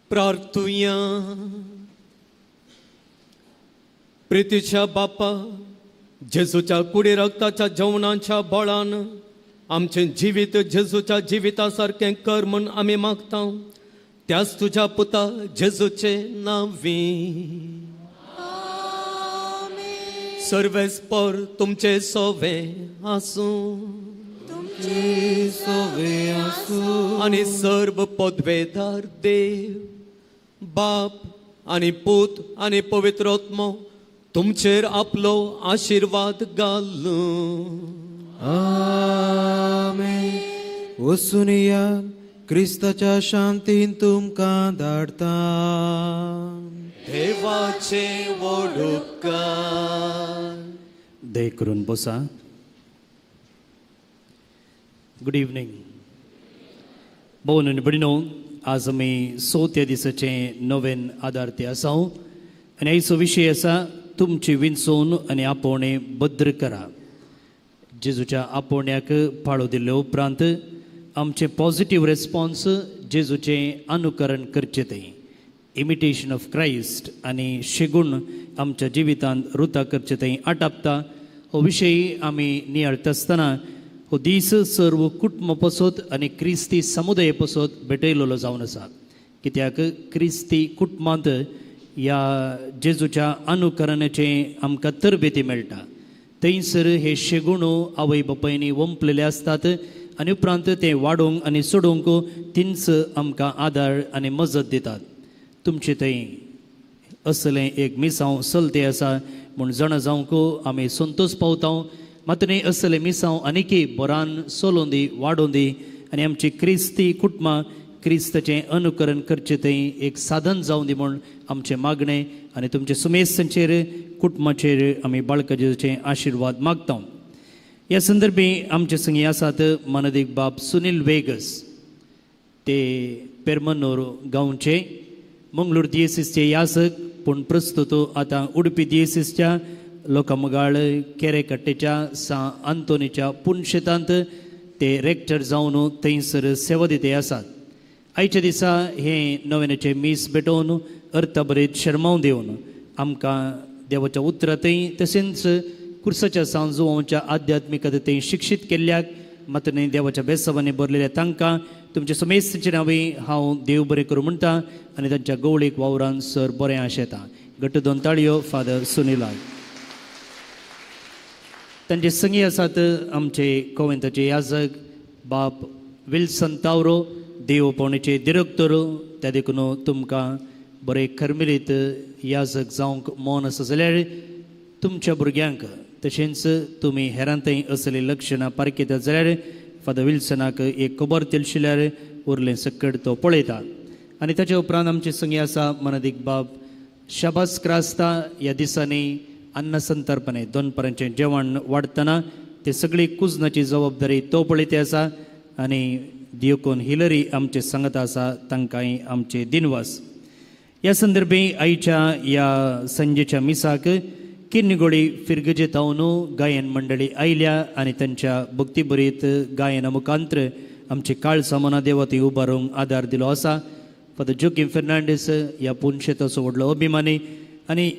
प्रार्थुया. प्रितीच्या बापा, जेजूच्या कुडी रक्ताच्या जेवणाच्या बळान आमचें जिवीत जेजूच्या जिविता सारकें कर म्हूण आमी मागता, त्याच तुज्या पुता जेजूचे नांवी. सर्वेस्पर तुमचे सोवे आसूं. तुमचे सोवे आसूं. आनी सर्व पदवेदार देव बाप आनी पूत आनी पवित्र आत्मो तुमचेर आपलो आशिर्वाद घालूं. आमेन. वचून या, क्रिस्ताच्या शांतीन तुमकां धाडता. देवाचे वडुपकार. दय करून बसा. गुड इवनींग भोवन आनी भयणीनो, आज आमी चवथ्या दिसाचें नवेन आदार ते आसा आनी आयचो विशय आसा तुमची विंचोवन आनी आपोवणें भद्र करा. जेजूच्या आपोवण्याक पाळो दिल्ले उपरांत आमचें पॉजिटीव रेस्पॉन्स जेजूचें अनुकरण करचें तें इमिटेशन ऑफ क्रायस्ट आनी शेगूण आमच्या जिवितांत रुता करचें थंय आटापता. हो विशय आमी नियाळटा आसतना हो दीस सर्व कुटुंब पसत आनी क्रिस्ती समुदाय पसत भेटयलेलो जावन आसा, कित्याक क्रिस्ती कुटुंबांत ह्या जेजूच्या अनुकरणाचें आमकां तरबेती मेळटा. थंयसर हे शेगुणो आवय बापायनी वंपलेले आसतात आनी उपरांत ते वाडोवंक आनी सोडोवंक तींच आमकां आदार आनी मजत दितात. तुमचे थंय असलें एक मिसांव चलते आसा म्हूण जाणा जावंक आमी संतोश पावता. मात न्ही असलें मिसांव आनीकय बरान चलोवन दी, वाडोवन दी आनी आमची क्रिस्ती कुटुंबां क्रिस्ताचें अनुकरण करचें थंय एक साधन जावं दी म्हूण आमचें मागणें आनी तुमचे सुमेस्तांचेर कुटुंबाचेर आमी बाळका जेजूचे आशिर्वाद मागता. ह्या संदर्भी आमचे संगी आसात मानादीक बाब सुनील वेगस, ते पेरमनूर गांवचे मंगळूर दियेसीसचे यासक, पूण प्रस्तुत आतां उडपी दियेसीसच्या लोकामगाळ केरेकट्टेच्या सां आंतोनीच्या पुनशेतांत ते रेक्टर जावन थंयसर सेवा दिते आसात. आयच्या दिसा हें नव्याचे मीस भेटोवन अर्थभरीत शर्मांव दिवन आमकां देवाच्या उतरांतय तशेंच कुर्साच्या सांजुवांच्या आध्यात्मिकतेंत शिक्षीत केल्ल्याक मात न्ही देवाच्या बेसावांनी भरलेल्या तांकां तुमच्या समेस्तांचे नांवी हांव देव बरें करूं म्हणटा आनी तांच्या गवळीक वावरान सर बरें आशेता. घट्ट दोन ताळयो फादर सुनीलाक. तांचे संगी आसात आमचे कोवेंताचे याजक बाप विल्सन तावरो, देव पावणेचे दिरक्तर. त्या देखून तुमकां बरें खरमिरीत याजक जावंक मन आसा जाल्यार तुमच्या भुरग्यांक तशेंच तुमी हेरांतय असलीं लक्षणां पारखेतात जाल्यार फादर विल्सनाक एक खबर तेलशिल्यार उरलें सकट तो पळयता. आनी ताच्या उपरांत आमचे संगी आसा मनादीक बाब शाबास क्रास्ता. ह्या दिसांनी अन्न संतर्पणे दोनपरांचें जेवण वाडटना ते सगळी कुजनाची जबाबदारी तो पळयते आसा आनी दियोकोन हिलरी आमचे सांगत आसा, तांकांय आमचे दिनवास. ह्या संदर्भी आयच्या ह्या संजेच्या मिसाक किन्निगोळी फिरगजे तावन गायन मंडळी आयल्या आनी तांच्या भक्तीभरीत गायना मुखांत्र आमचे काळ सामना देवती उबारूंक आदार दिलो आसा. फादर जोकीम फेर्नांडीस ह्या पुनशेताचो व्हडलो अभिमानी आनी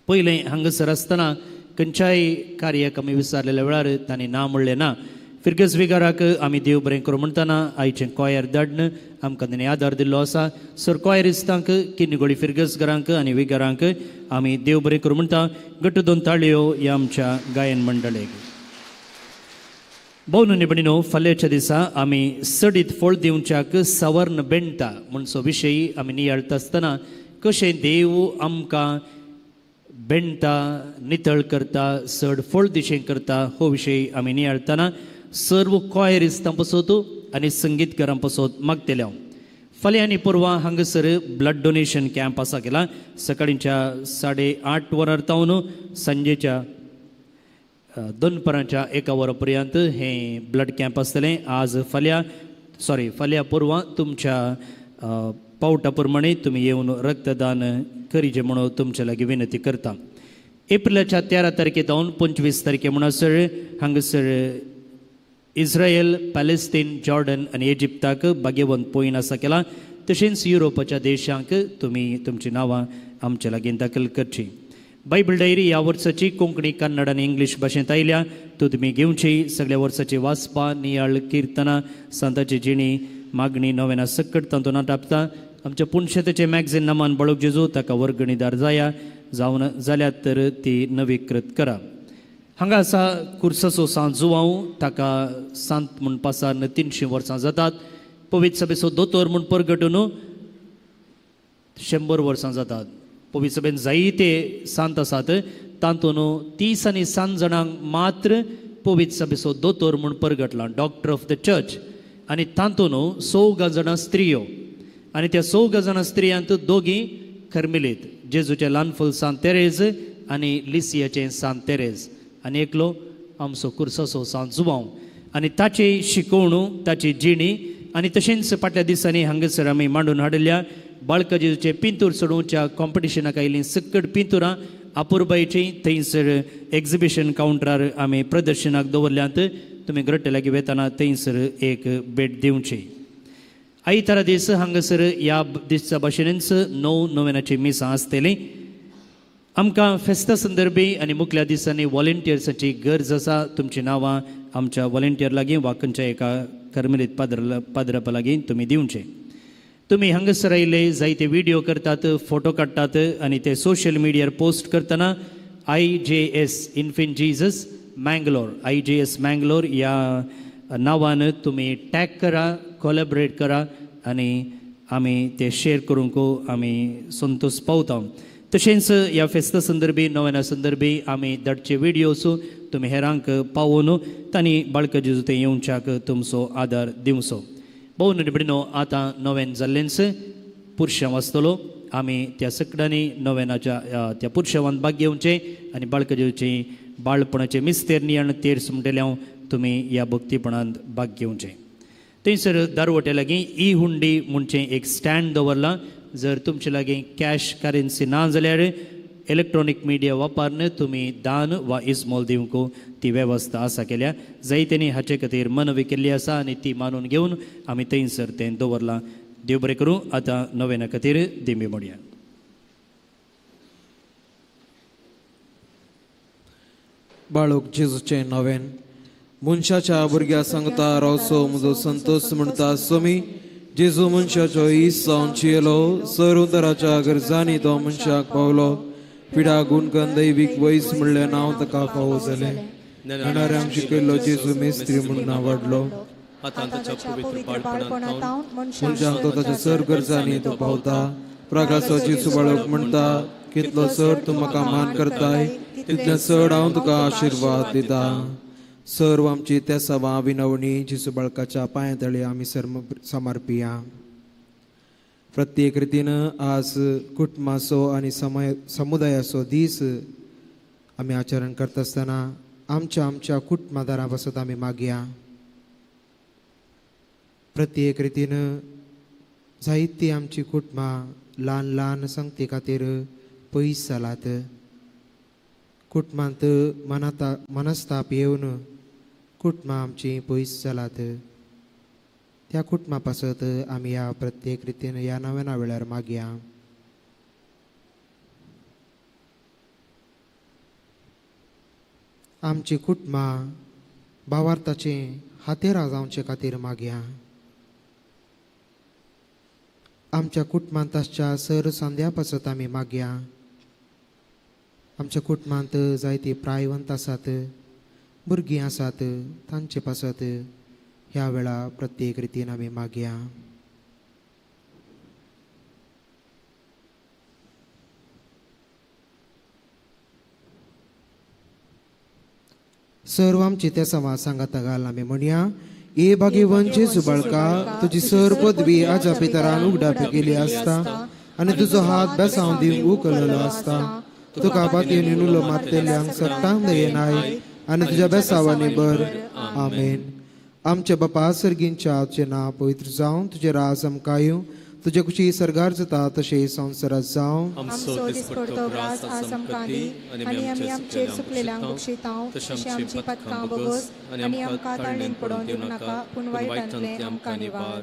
पयलें हांगासर आसतना खंयच्याय कार्याक आमी विचारलेल्या वेळार तांणी ना म्हणलें ना. फिरगज विगाराक आमी देव बरें करूं म्हणटना आयचें कॉयर धाडन आमकां तांणी आदार दिल्लो आसा. सर कॉयरिस्तांक किन्निगोळी फिरगजगरांक आनी विगारांक आमी देव बरें करूं म्हणटा. घट्ट दोन ताळयो ह्या आमच्या गायन मंडळेक. भोवन भयणीनो, फाल्यांच्या दिसा आमी सडीत फळ दिवच्याक सवर्ण बेणटा म्हणचो विशय आमी नियाळटा आसतना कशें देव आमकां बेणटा, नितळ करता, चड फळ दिशें करता हो विशय आमी नियाळटना सर्व कॉयरिस्तां पसत आनी संगीतकारां पसत मागतले हांव. फाल्यां आनी परवां हांगासर ब्लड डोनेशन कॅम्प आसा केला सकाळींच्या 8:30 वरां तावन सांजेच्या दनपरांच्या 1 वरा पर्यंत हें ब्लड कॅम्प आसतलें. आज फाल्यां सॉरी फाल्यां परवां तुमच्या पावटा प्रमाणे तुमी येवन रक्तदान करीचें म्हणून तुमच्या लागीं विनंती करता. एप्रिलाच्या 13 तारखे जावन 25 तारखे म्हणसर हांगासर इस्रायल, पॅलेस्टीन, जॉर्डन आनी इजिप्ताक भाग्यवंत पोयन आसा केला. तशेंच युरोपाच्या देशांक तुमी तुमचीं नांवां आमच्या लागीं दाखल करचीं. बायबल डायरी ह्या वर्साची कोंकणी, कन्नड आनी इंग्लीश भाशेंत आयल्या, त्यो तुमी घेवची. सगळ्या वर्साची वाचपां, नियाळ, किर्तनां, संताची जिणी, मागणी, नव्यान सकट तातूंत नाटापता. आमच्या पुणशेताचें मॅगझीन नमान बाळूक जेजू ताका वर्गणीदार जाया. जावन जाल्यार तर ती नवीकृत करा. हांगा आसा कुर्साचो सांत जुवांव, ताका सांत म्हूण पासार 300 वर्सां जातात. पवित्र सभेचो दोतोर म्हूण परगटून 100 वर्सां जातात. पवित्र सभेन जायते सांत आसात, तातूंत 30 आनी 7 जाणांक मात्र पवित्र सभेचो दोतोर म्हूण परगटला, डॉक्टर ऑफ the church. आनी तातूंत 4 जाणां स्त्रियो आनी त्या 4 जाणां स्त्रियांत 2 कर्मेलीत, जेजूचें ल्हानफूल सांत तेरेज आनी लिसियाचें सांत तेरेज आनी एकलो आमचो कुर्साचो सांत जुवांव. आनी ताची शिकवणू, ताची जिणी आनी तशेंच फाटल्या दिसांनी हांगासर आमी मांडून हाडिल्ल्या बाळका जेजूचे पिंतूर चडोवच्या कॉम्पिटिशनाक आयिल्लीं सक्कड पिंतुरां अपुरबायचीं थंयसर एक्झिबिशन कावंटरार आमी प्रदर्शनाक दवरल्यांत. तुमी ग्रट्टे लागीं वेतना थंयसर एक भेट दिवची. आयतारा दीस हांगासर ह्या दिसा भाशेनच 9 नोव्हेंनाची मिसां आसतलीं. आमकां फेस्ता संदर्भी आनी मुखल्या दिसांनी वॉलंटियर्साची गरज आसा. तुमचीं नांवां आमच्या वॉलंटियर लागीं वा खंयच्या एका कर्मेलीत पाद्रपा लागीं तुमी दिवचें. तुमी हांगासर आयिल्ले जायते व्हिडियो करतात, फोटो काडटात आनी ते सोशल मिडियार पोस्ट करतना IJS infant Jesus Mangalore, IJS Mangalore ह्या नांवान तुमी टॅग करा, कोलॅबरेट करा आनी आमी ते शेअर करूंक आमी संतोश पावता. तशेंच ह्या फेस्ता संदर्भी, नोवेना संदर्भी आमी धाडचे व्हिडियोज तुमी हेरांक पावोवन तांणी बाळका जेजू ते येवच्याक तुमचो आदार दिवचो. भोव भयणीनो, आतां नोवेन जाल्लेंच पुरशांव आसतलो. आमी त्या सगळ्यांनी नोवेनाच्या त्या पुरशांवान भाग घेवचें आनी बाळका जेजूची बाळपणाचे मिस्तेर आनी तेर्स म्हणटलें हांव, तुमी ह्या भक्तीपणांत भाग घेवचें. थंयसर दारवट्या लागीं ई हुंडी म्हणचें एक स्टँड दवरलां. जर तुमचे लागीं कॅश करन्सी ना जाल्यार इलेक्ट्रॉनीक मिडिया वापरून तुमी दान वा इस्मोल दिवंक ती वेवस्था आसा केल्या. जायत्यांनी हाचे खातीर मनवी केल्ली आसा आनी ती मानून घेवन आमी थंयसर तें दवरलां. देव बरें करूं. आतां नोवेना खातीर दिंबी मोडया. बाळूक जेजूचें नवेन. मनशाच्या भुरग्या सांगता रावचो म्हजो संतोष म्हणटा सोमी. जेजू मनशाचो इस जावन जियेलो, सर उदराच्या गरजांनी तो मनशाक पावलो. पिडा गुणगन दैवीक वैस म्हणलें नांव ताका फावो जालें. नेणाऱ्यांक शिकयल्लो जेजू मेस्त्री म्हणून आवडलो. मनशांक तो ताच्या सर गरजांनी तो पावता. प्रागाचो जेजू बाळक म्हणटा, कितलो चड तूं म्हाका मान करताय तितलें चड हांव तुका आशिर्वाद दिता. सर्व आमची तेसावां विनवणी जेजू बाळकाच्या पांया तळे आमी समर्पिया. प्रत्येक रितीन आज कुटुंबाचो आनी समुदायाचो दीस आमी आचरण करता आसतना आमच्या आमच्या कुटुंबादारां पासत आमी मागया. प्रत्येक रितीन जायतीं आमची कुटुंबां ल्हान ल्हान संगती खातीर पयस जालात. कुटुंबांत मनस्ताप येवन कुटुंबां आमचीं पयस जालात. त्या कुटुंबा पासत आमी ह्या प्रत्येक रितीन ह्या नव्या वेळार मागया. आमची कुटुंबां भावार्थाचीं हातेरां जावचे खातीर मागया. आमच्या कुटुंबांत आसच्या सर संद्या पासत आमी मागया. आमच्या कुटुंबांत जायतीं प्रायवंत आसात, भुरगीं आसात, तांचे पासत ह्या वेळा प्रत्येक रितीन आमी मागया. सर्व आमची त्या समाज सांगाता घाल आमी म्हणया. ए भाग्यवंत जेजू बाळका, तुजी सर पदवी आजा पितरान उगडापी केली आसता आनी तुजो हात बेसांव दिवंक उखललो आसता. तुका पातयेन उलो मारतल्यांक सट्टांक दयेनाय आनी तुज्या बेसावांनी बर. आमेन. आमच्या बापा सर्गींच्या तुजें नांव पवित्र जावं, तुजें राज आमकां येवं, तुजे कुशी सर्गार जाता तशें संवसारांत जावं. आमचो दिसपडतो ग्रास आज आमकां दी आनी आमी आमचेर चुकलेल्यांक बक्षितांव तशें आमची पथकां बगस आनी आमकां ताळणेन पडोवन दिवं नाका, पूण वायटांतलें आमकां निवार.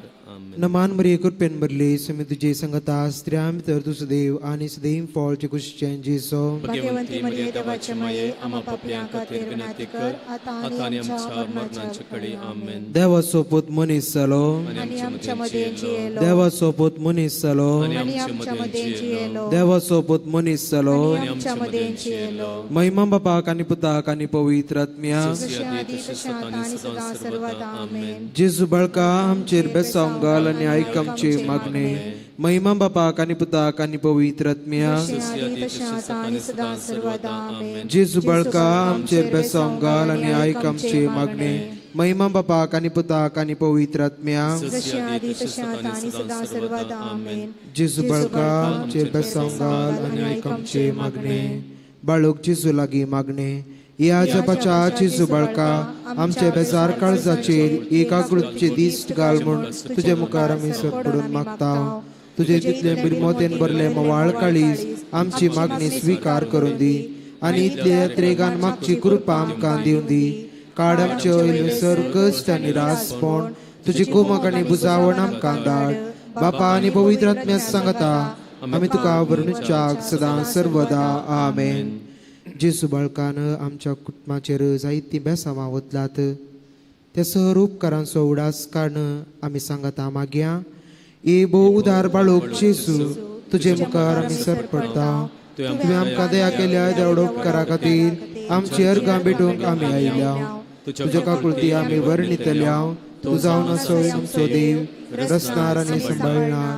नमान मरिये कृपेन भरली, स्वामी तुजे संगता, स्त्रियां भितर तूं सदैव आनी सदैव फळ जे कुशीचें जेजू. भाग्यवंती मरिये देवाचे माये, आमा पापयां खातीर विनंती कर आतां आनी आमच्या मरणाचे कडी. आमेन. देवाचो पूत मनीस जालो आनी आमच्या मदें जियेलो. देवाचो पूत पूत मनीस जालो आनी आमच्या मदें जियेलो. देवाचो पूत मनीस जालो आनी आमच्या मदें जियेलो. महिमा बापाक आनी पुताक आनी पवित्र आत्म्याक. जशें आदी तशें आतां आनी सदां सर्वदा. आमेन. जेजू बाळका आमचेर बेसांव घाल आनी आयक आमचे मागणे. महिमा बापाक आनी पुताक आनी पवित्र आत्म्याक. जशें आदी तशें आतां आनी सदां सर्वदा. आमेन. जेजू बाळका आमचेर बेसांव घाल आनी आयक आमचे मागणे. महिमा बापाक आनी पुताक आनी पवित्र आत्म्याक. जशें आदी तशें आतां आनी सदां सर्वदा. आमेन. जेजू बाळका आमचेर बेसांव घाल आनी आयक आमचे मागणे. बाळूक जेजू लागीं मागणे. ह्या जपाच्या जेजू बाळका आमच्या बेजार काळजाचेर एकाकृतचे दिश्ट घाल म्हूण तुजे मुखार आमी सरपडून मागता. तुजे तितले बिरमोतेन भरले मवाळ काळीज आमची मागणी स्विकार करून दी आनी इतले त्रेगान मागची कृपा आमकां दिवन दी. काड आमचे वयले सर कश्ट आनी रासपण तुजी कुमक आनी बुजावण आमकां धाड. बापा आनी पवित्र आत्म्या सांगता आमी तुका वर्णुच्याक सदां सर्वदा. आमेन. जेजू बाळकान आमच्या कुटुंबाचेर जायतीं बेसांवां वतलात त्या सर उपकारांचो उडास काडून आमी सांगता मागया. ए भोव उदार बाळूक जेजू तुजे मुखार आमी सर पडटा. तुवें आमकां दया केल्या देवड उपकारा खातीर आमची अर्गां भेटूंक आमी आयल्या. तुज्या काकुळती आमी वर्णितल्या. तूं जावन असो आमचो देव रचणार आनी सांबाळणार.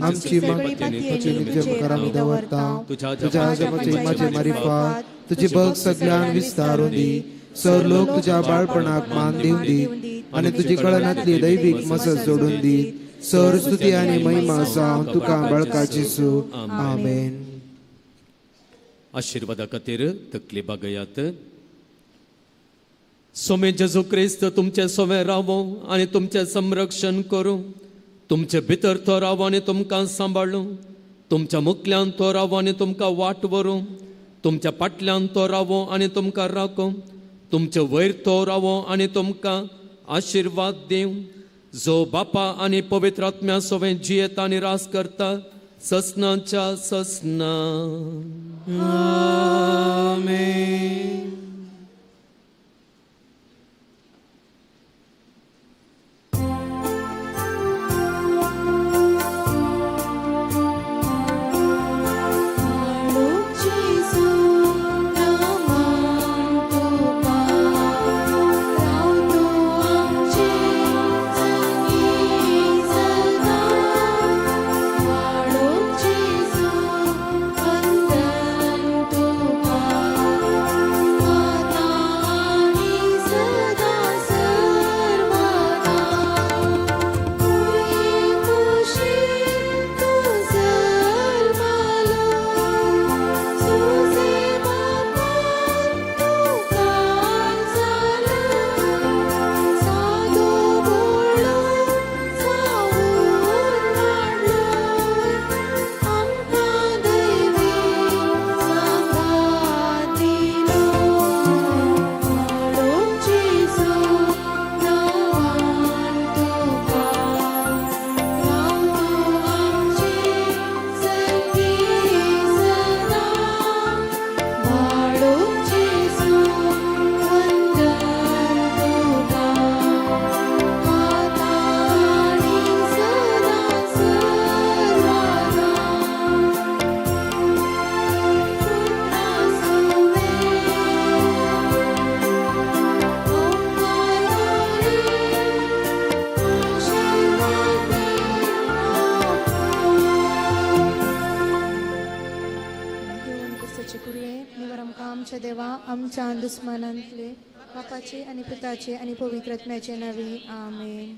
आमची मागणी तुजे मुखार आमी दवरता. तुज्या आजमाची म्हाजे मारिफात तुजी बग सगळ्यान विस्तारून दी. सर लोक तुज्या बाळपणाक मान दिवन दी आनी तुजी कळनांतली दैवीक मसत जोडून दी. सर स्तुती आनी महिमा जावन तुका बाळका जेजू. आमेन. आशिर्वादा खातीर तकली बागयात. सोमे जेजू क्रिस्त तुमचे सोवे रावो आनी तुमचें संरक्षण करूं. तुमचे भितर तो रावो आनी तुमकां सांबाळूं. तुमच्या मुखल्यान तो रावो आनी तुमकां वाट व्हरूं. तुमच्या फाटल्यान तो रावो आनी तुमकां राखूं. तुमचे वयर तो रावो आनी तुमकां आशिर्वाद दिवं. जो बापा आनी पवित्र आत्म्या सोवे जियेता आनी रास करता ससनाच्या ससना. आमेन. आमच्या दुस्मनांतले बापाचे आनी पुताचे आनी पवित्र आत्म्याचे नांवी. आमेन.